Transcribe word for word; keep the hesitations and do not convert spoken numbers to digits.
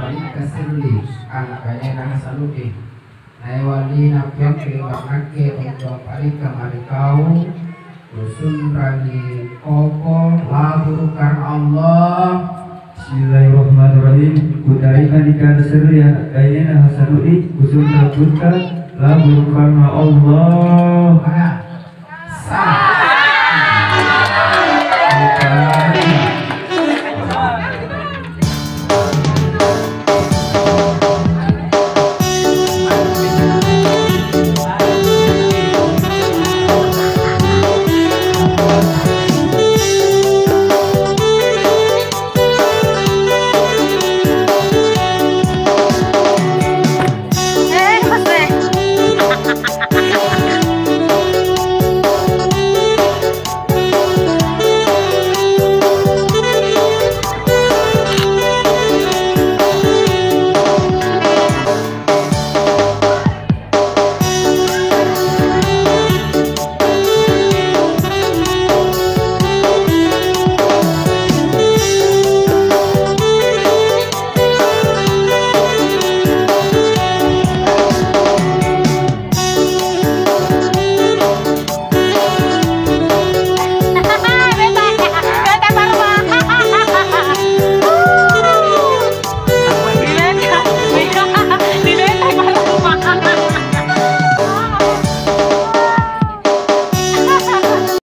Alika Sirli, ana' bainena Hasanuddin. Naewali nappiappili' nakke untu' apparikka mae ri kau, kusunrangi koko laburu' karena Allah. Bismillahirrahmanirrahim. Kutarimmani Kara Sirli ana' bainena Hasanuddin, kusunrang Puta laburu' karena Allah. Mana? Sa.